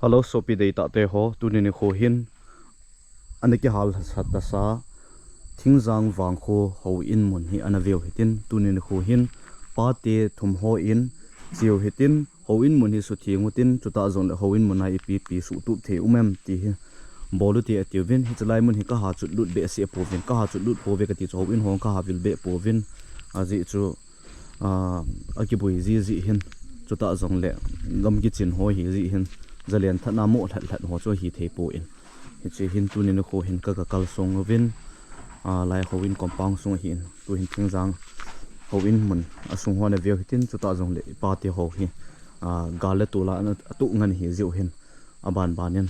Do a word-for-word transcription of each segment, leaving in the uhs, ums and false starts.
Hello, sopi deitah te ho, tuni nikho hin ana kihal sat tasa Thingjang Vangkho houin mun hi ana veu hitin, tuni nikho hin pate thum hon cheu hitin, houin mun hi sutheng utin, chutah jongle houin mun a ipi ipi suhtup thei um em ti hi bol ute atiuvin, hiche lai mun hi kaha chut lut behseh pouvin, kaha chut lut pouve kati chu houin ho kaha vil beh pouvin, ajeh chu a, akibui jiji hin, chutah jongle gam kichin ho hi jeh hin, jalen thatna mo lhat lhat ho chu hithei pon. Hiche hin tuni nikho hin ka, ka kalsong uvin, a, lai houin compound sung ahin, tu hin Thingjang houin mun asung ho ana veu hitin, chutah jongle ipate ho hi, a, gal le tol a ana tuh ngen ahi jeh u hin, aban ban in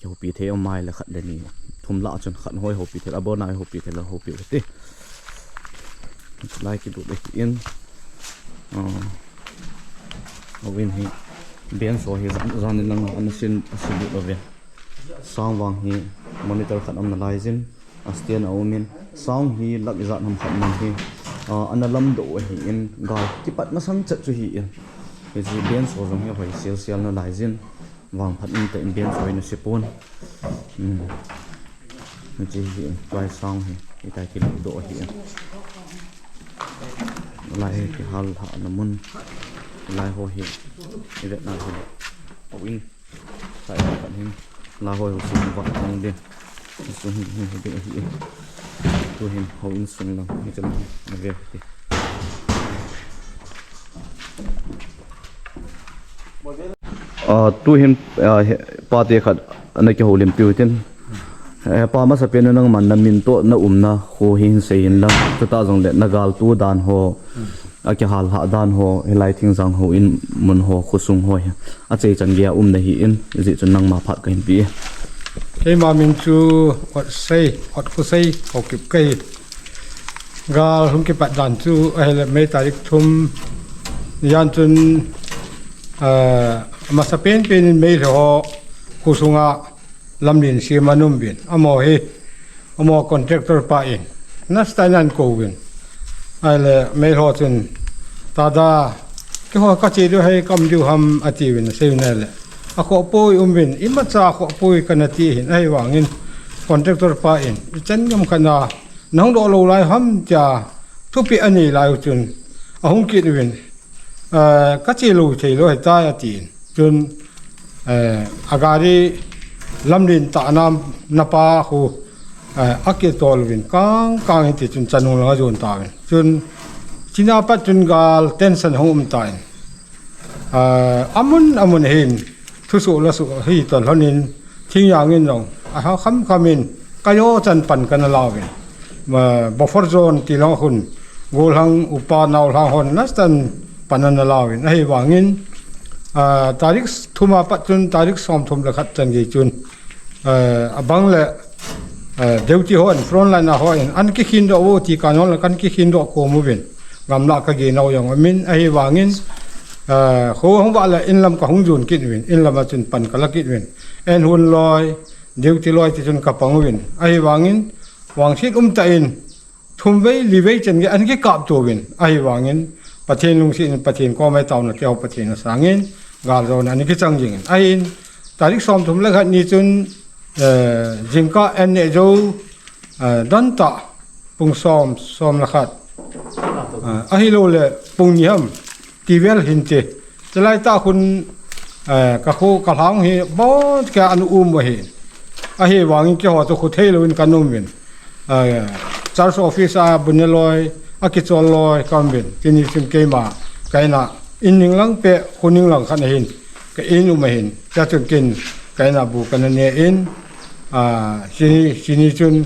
kihoupi thei um mai le khat le ni, thum lah chun khat hoi houpi thei, abon a houpi thei le houpi u hite. Lai kilut ahin, a, houin hi bench ho hi jan, jan in lang ana sin, asin lut uvin. Sound vang hi monitor khat aum nalai jin, a stand aumin, sound hi lak ijat ham khat man hi, a, ana lamdoh u ahin, gal kipat masang chet chu ahin. Hiche bench ho jong hi hoi sel sel nalai jin. Vangphat umtah in bench ho hi ana sepon. Hmm. Hiche hi tua sound hi, hitia kilut doh ahin. Lai hi kihal lhahna mun. Lai ho hi, ivet na hi. Houin. Sai khat hin. Lai ho hi sung vah tang din. Sung hi, hi, hi, hi. Tu hin houin sung lang. Hiche lang. Na ve ti. A, tu hin, a, he, pate khat ana kihoulimpiu hitin. E, pa masapen a nangman namin toh na umna kho hi hin seiyin lang. Chutah jongle na galto dan ho, akihal lhah dan ho, hilai Thingjang houin mun ho, khosung ho hi. Achai chan geiya um nahin, hijeh chun nangma phat kahin pe e. Keima min chu Otsei, Otkhosei, Haokip kahi. Gal hung kipat dan chu ahile May tarik thum jan chun, ah, amasapen pen in Meitei ho khosunga lamlen sem ana um uvin. Amaho hi, amaho contractor pa in. Nastah in ahin kou uvin. Ahile Meitei ho chun, Tada, keiho kache diu ahi, kaum diu ham atiuvin, aseiuvin ahile. Akhoh poi um uvin, imacha akhoh poi kana ti ahin, ahivangin contractor pa in, ichan gam khat na, nahung doh lou lai ham tia, thupeh anei lai u chun, ahung kit uvin, eh, kache lou thei lou ahitai atin. Chun, eh, agari lamlen tah na, napa khu, eh, akitol uvin, kang kang hiti chun chanung lang ajon tauvin. Chun, chuna pat chun gal tension ahung um tan. Ah, amun, amun hin, thusoh lasoh hi tolhon in, Thingjang in jong, aha kham kham in, kajo chan pan kana la uvin. Ma, buffer zone ti lang khun, gollhang upa naolhang hon, nastah in pan ana la uvin. Ahivangin, ah, tarik thum a pat chun, tarik somthum le khat chan gei chun, eh, abang le, eh, duty hon, front line a hon, ana kikhin doh uvo ti kahin hon le kana kikhin doh khom uvin. Gamlah kagei nau jong aumin, ahivangin, eh, kho hung vah le inlam kahung jon kit uvin, inlam a chun pan kala kit uvin. Eihon loi, duty loi ti chun kapang uvin. Ahivangin, vangset umtah in, thum vei, li vei chan gei ana kikap to uvin. Ahivangin, Pathen lungset in Pathen koma taona kihou Pathen a sangin, gal jona ana kichang jingin. Ahin, tarik somthum le khat ni chun, eh, jingkah an neh jou, eh, don tah, pung som, som le khat. Eh, ahilou le, pung ni ham, ti vel hin che. Chulai tah khun, eh, ka kho, ka lhang hi, bon khat ana um u ahi. Ahivangin keiho chu kho thei louvin kana um uvin. Eh, church office a bu ne loi, akichol loi, kaum uvin. Chuni chun keima, ka in a, in ning lang peh, kho ning lang khat ahin. Ka in um ahin. Chua chun ken, ka in a bu kana ne in. Ah, chuni, chuni chun,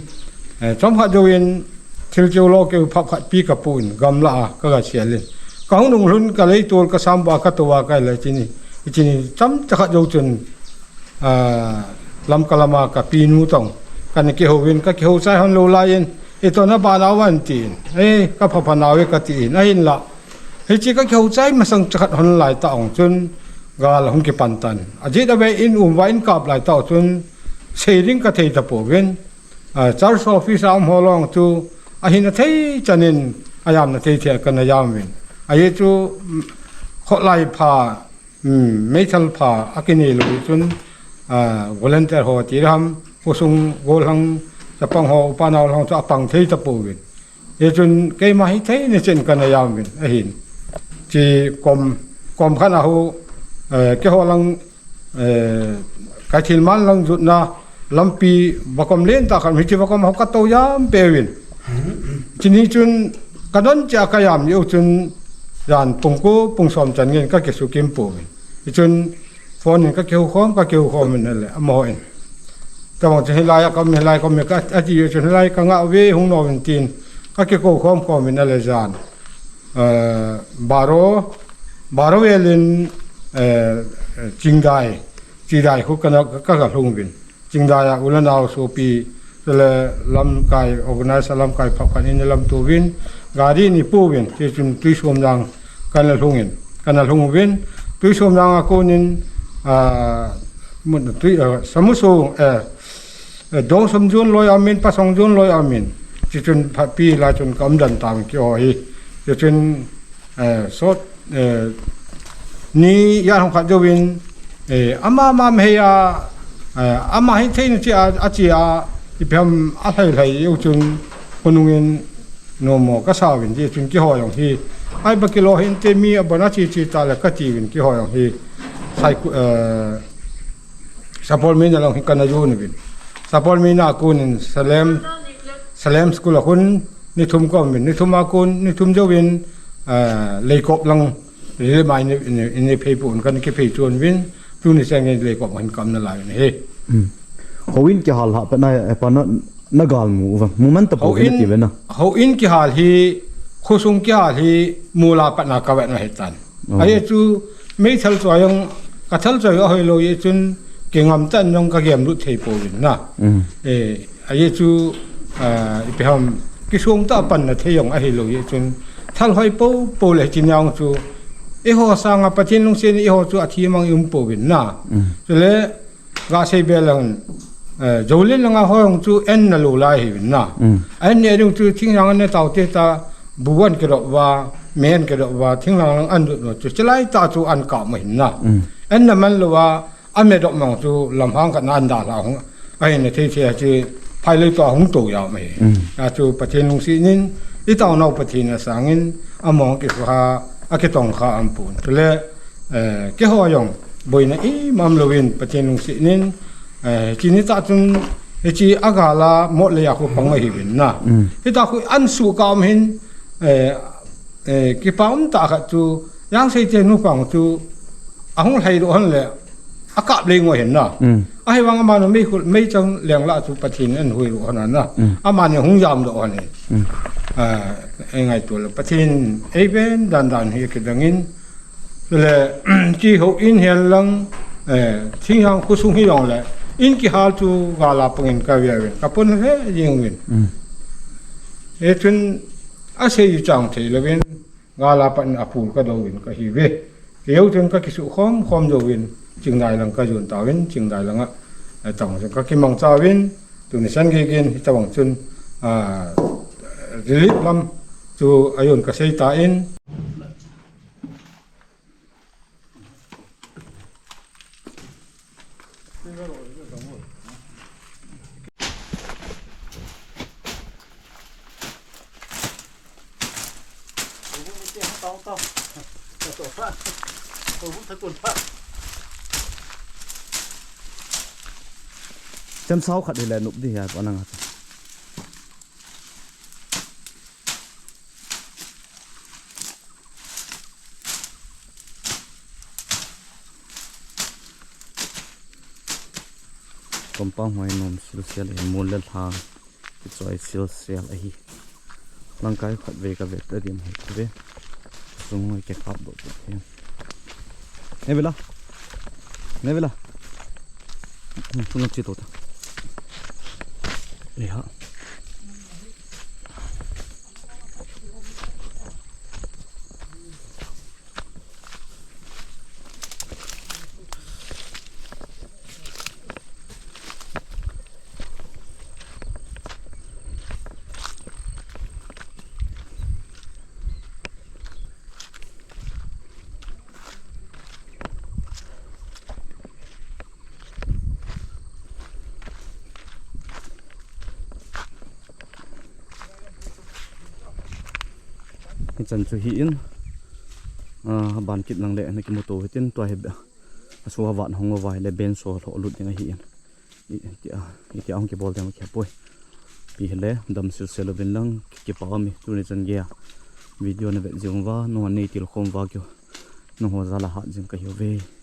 eh, chomkhat jouvin, thil keu lo keu phap khat pi kapu in, gamlah a, kaga sel in. Kahung nung lhun, ka leitol, ka sam ba, katou a, ka le chuni. Chuni, chomcha khat jou chun, ah, Lamka lama ka pinu tong. Kana kihou vin, ka kihou chai hon lou lai in, "Ito na ba nau an?" tin. "Eh, ka pha pha nau e," ka tin. Ahinla. Hiche ka kihou chai masang chakhat hon lai tah ong chun, gal hung kipan tan. Ajeh a ve in um va in kap lai tah chun, sei ding ka thei ta pouvin. Ah, church office a um ho long chu, ahin a thei chan in, ajam na thei thei kana jam vin. Ajeh chu, mm, kholai pha, um, meithal pha, akinei lou chun, a, volunteer ho ti ham, khosung golhang, chapang ho, upa nau lang chu apang thei tapouvin. Hichun keima hithei ni chen kana jam uvin, ahin. Chi kom, kom khat a ho, eh, keiho lang, eh, kathilman lang jutna, lampi vakom lentah khat, hichi vakom ho kato jam peuvin. Chini chun kadon cha kajam jeh u chun jan pung ko, pung som chan ngen kakisukim pouvin. Hichun phone in kakihou khom, kakihou khom in ale, amaho in. Tabang chu hilai a kaum, hilai kaum ka, ati jeh u chun hilai kangah uve hung nom in tin, kakikou khom khom in ale jan. Eh, baro, baro vel in, eh, Chingdai, Chingdai khu kana, ka, kalhung uvin. Chingdai a u le nao sopi, chule lamkai, organize a lamkai phap khat in lamto uvin, gari in eipouvin, hichun Tuisomjang kana lhung in, kana lhung uvin, Tuisomjang a kon in, a, mun tui, a, Samuso, eh, eh, Dongsum jon loi aum in, Pasong jon loi aum in, hichun phatpi lai chun kaum den tauvin keiho hi, hichun Eh, sot, eh, ni jan hung khat jouvin, eh, ama, ama mei a, eh, ama hithei ni chi a, achi a, ipi ham alhai lhai jeh u chun, khonung in nomo kasa uvin, hijeh chun keiho jong hi, ai ba kilo hinte mi abon a chi chi ta le kati uvin keiho jong hi, sai ku, eh, Sapol Meina lang hi kana jon uvin. Sapol Meina a kon in Salem, Salem School a khun, ni thum kaum uvin, ni thum a kon, ni thum jouvin, eh, Leikop lang, Rilem a ini, ini, ini phei pon kana kiphei chon uvin, tuni chang in Leikop hin kaum nalai uvin ahi. Hmm. Houin kihal ha, pa na, pa na, nagal mu uva, mu man tapou ve nati ve na. Houin kihal hi, khosung kihal hi, mol a pat na kavet na ahitan. Oh. Ajeh chu, meithal choi jong, kathal choi jong ahoi lou jeh chun, kingam tah in jong kagem lut thei pouvin na. Mm. Eh, ajeh chu, ah, ipi ham, kisong tah a panna thei jong ahi lou jeh chun, thal hoi pou pou le hiche ni jong chu, eiho sanga Pathen lungset in eiho chu athi mang i um pouvin na. Mm. Chule, Ga sei be lang, eh, Jolen langa ho jong chu en na lou lai hiuvin na. Mm. An ne ding chu thinglhang an ne tau te ta, bu an kidop uva, me an kidop uva, thinglhang lang an dut uva chu, chulai tah chu an kap ma hin na. Mm. An na man lou a, a me dop mang chu lamhang khat na an dalha hung, ahin na thei thei a chu, phai lei to a hung to jao ma hi. Mm. A chu Pathen lungset in, i taonau Pathen a sangin, among kisuha, a kitongkha aum pon. Chule, Eh, keiho jong, boina imaim louvin, Pathen lungset in, eh, chini tah chun, hiche a gal a, mot lei a khu pang ahiuvin na. Mm. Hita khu an suh kah um hin, eh, eh, kipa um tah khat chu, Jangsei te nu pang chu, ahung lhai doh hon le, akap lei ngoi hin na. Mm. Ahivang amanu meikhul, meichang leng lah chu Pathen in ahin hui doh hon a na. Mm. Amani hung jam doh hon e. Mm. Ah, ei ngaito le, Pathen, ei ven dan dan hi kidang in, Chule, chi houin hihen lang, eh, thinglhang khosung hi jong le, in kihal chu gal a pangin ka ve uvin, ka pon lheh jeng uvin. Mm. Hichun, asei chang thei louvin, gal a pat in apul ka douvin ka hiuve. Kei jong chun ka kisuh khom khom jouvin, Chingdai lang ka jon tauvin, Chingdai lang a, eh, tang chun ka kimangcha uvin, tuni chan geiyin, hitobang chun, ah, relief lam chu ajon ka sei tan, Chem sao khat hi le nup di hi a, pa nang a. Compound hoi nom silsel e, mol le lha kichoi silsel ahi. Langkai khat ve ka vet ta dim hoi ve. Sung hoi ke kap do te. Ne vela. Ne vela. Hmm, tu na chi to ta. E ha. Hichan chu hi in, a, ban kit lang le na kimuto hitin tua hi be. Aso avat hong uva hile bench ho lho lut ding ahi in. Itia, itia hong kibol ding khe poi. Ipi hile, damsel sel uvin lang, kipa mi, tuni chan geiya video na vet jing uva, nangho nei tilkhom uva kiu. Nangho jal a hat jing kahiuve.